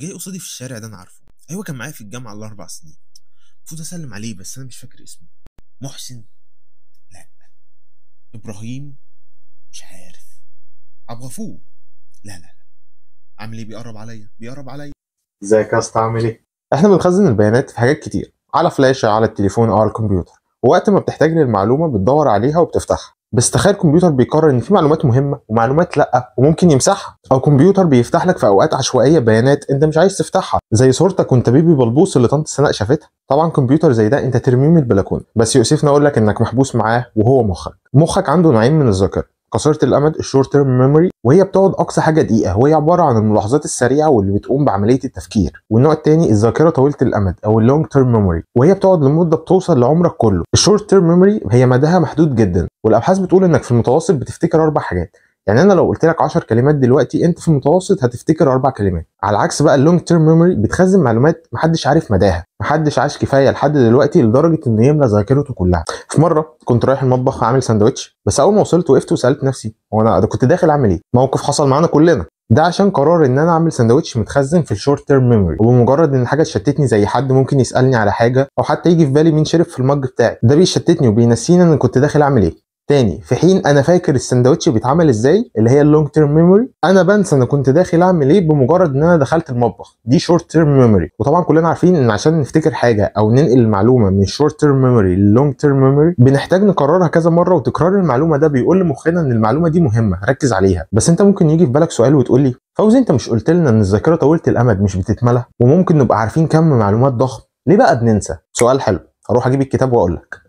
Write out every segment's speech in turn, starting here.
جاي قصادي في الشارع ده انا عارفه. ايوه كان معايا في الجامعة الاربع سنين. المفروض اسلم عليه بس انا مش فاكر اسمه. محسن؟ لا. ابراهيم؟ مش عارف. عبد الغفور؟ لا لا لا. عامل ايه؟ بيقرب عليا بيقرب عليا. ازيك يا اسطى، عامل ايه؟ احنا بنخزن البيانات في حاجات كتير، على فلاشة، على التليفون او على الكمبيوتر، ووقت ما بتحتاج للمعلومة بتدور عليها وبتفتحها. بس تخيل كمبيوتر بيقرر ان في معلومات مهمة ومعلومات لا، وممكن يمسحها، او كمبيوتر بيفتح لك في اوقات عشوائية بيانات انت مش عايز تفتحها، زي صورتك وانت baby بلبوس اللي طنط سناء شافتها. طبعا كمبيوتر زي ده انت ترميه من البلكونه، بس يؤسفني اقول لك انك محبوس معاه وهو مخك. مخك عنده نوعين من الذاكرة: قصيرة الامد ال short term memory، وهي بتقعد اقصى حاجة دقيقه، وهي عبارة عن الملاحظات السريعة واللي بتقوم بعملية التفكير. والنوع الثاني الذاكرة طويلة الامد او ال long term memory، وهي بتقعد لمدة بتوصل لعمرك كله. ال short term memory هي مداها محدود جدا، والابحاث بتقول انك في المتوسط بتفتكر 4 حاجات. يعني انا لو قلت لك 10 كلمات دلوقتي انت في المتوسط هتفتكر 4 كلمات. على العكس بقى ال long term memory بتخزن معلومات محدش عارف مداها، محدش عاش كفاية لحد دلوقتي لدرجة انه يملى ذاكرته كلها. في مرة كنت رايح المطبخ عامل ساندوتش، بس اول ما وصلت وقفت وسالت نفسي هو انا ده كنت داخل اعمل ايه؟ موقف حصل معانا كلنا. ده عشان قرار ان انا اعمل ساندوتش متخزن في ال short term memory، وبمجرد ان حاجة تشتتني زي حد ممكن يسالني على حاجة او حتى يجي في بالي مين شرب في ال mug بتاعي، ده بيشتتني وبينسيني ان كنت داخل اعمل ايه. تاني، في حين انا فاكر الساندوتش بيتعمل ازاي اللي هي ال long term memory، انا بنسى انا كنت داخل اعمل ايه بمجرد ان انا دخلت المطبخ. دي short term memory. وطبعا كلنا عارفين ان عشان نفتكر حاجة او ننقل المعلومة من short term memory لل long term memory بنحتاج نكررها كذا مرة، وتكرار المعلومة ده بيقول لمخنا ان المعلومة دي مهمة ركز عليها. بس انت ممكن يجي في بالك سؤال وتقول لي فوزي انت مش قلت لنا ان الذاكرة طويلة الامد مش بتتملى وممكن نبقى عارفين كم معلومات ضخم، ليه بقى بننسى؟ سؤال حلو، هروح اجيب الكتاب واقول لك.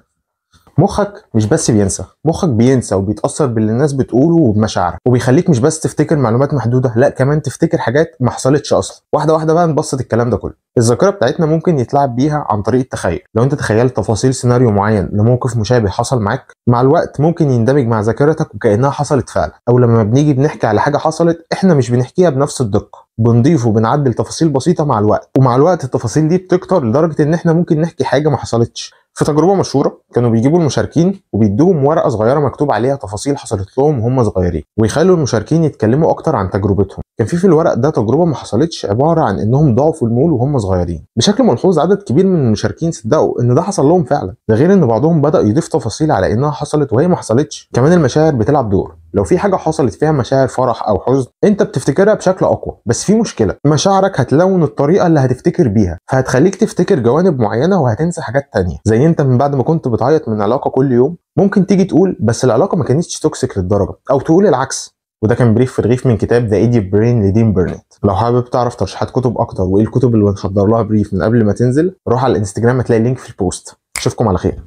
مخك مش بس بينسى، مخك بينسى وبيتأثر باللي الناس بتقوله وبمشاعرك، وبيخليك مش بس تفتكر معلومات محدودة، لا كمان تفتكر حاجات ما حصلتش أصلا. واحدة واحدة بقى نبسط الكلام ده كله. الذاكرة بتاعتنا ممكن يتلعب بيها عن طريق التخيل. لو انت تخيلت تفاصيل سيناريو معين لموقف مشابه حصل معاك، مع الوقت ممكن يندمج مع ذاكرتك وكأنها حصلت فعلا. أو لما بنيجي بنحكي على حاجة حصلت احنا مش بنحكيها بنفس الدقة، بنضيف وبنعدل تفاصيل بسيطة مع الوقت، ومع الوقت التفاصيل دي بتكتر لدرجة إن احنا ممكن نحكي حاجة ما حصلتش. في تجربة مشهورة كانوا بيجيبوا المشاركين وبيدوهم ورقة صغيرة مكتوب عليها تفاصيل حصلت لهم وهم صغيرين، ويخلوا المشاركين يتكلموا أكتر عن تجربتهم. كان في الورق ده تجربة ما حصلتش عبارة عن إنهم ضاعوا في المول وهم صغيرين. بشكل ملحوظ عدد كبير من المشاركين صدقوا إن ده حصل لهم فعلا، ده غير إن بعضهم بدأ يضيف تفاصيل على إنها حصلت وهي ما حصلتش. كمان المشاعر بتلعب دور، لو في حاجة حصلت فيها مشاعر فرح أو حزن أنت بتفتكرها بشكل أقوى، بس في مشكلة، مشاعرك هتلون الطريقة اللي هتفتكر بيها، فهتخليك تفتكر جوانب معينة وهتنسى حاجات تانية. زي أنت من بعد ما كنت بتعيط من علاقة كل يوم ممكن تيجي تقول بس العلاقة ما كانتش toxic للدرجة، أو تقول العكس. وده كان brief في رغيف من كتاب The Idiot Brain لدين برنت. لو حابب تعرف ترشيحات كتب أكتر وإيه الكتب اللي بنحضر لها brief من قبل ما تنزل، روح على الانستجرام هتلاقي ال link في ال post. أشوفكم على خير.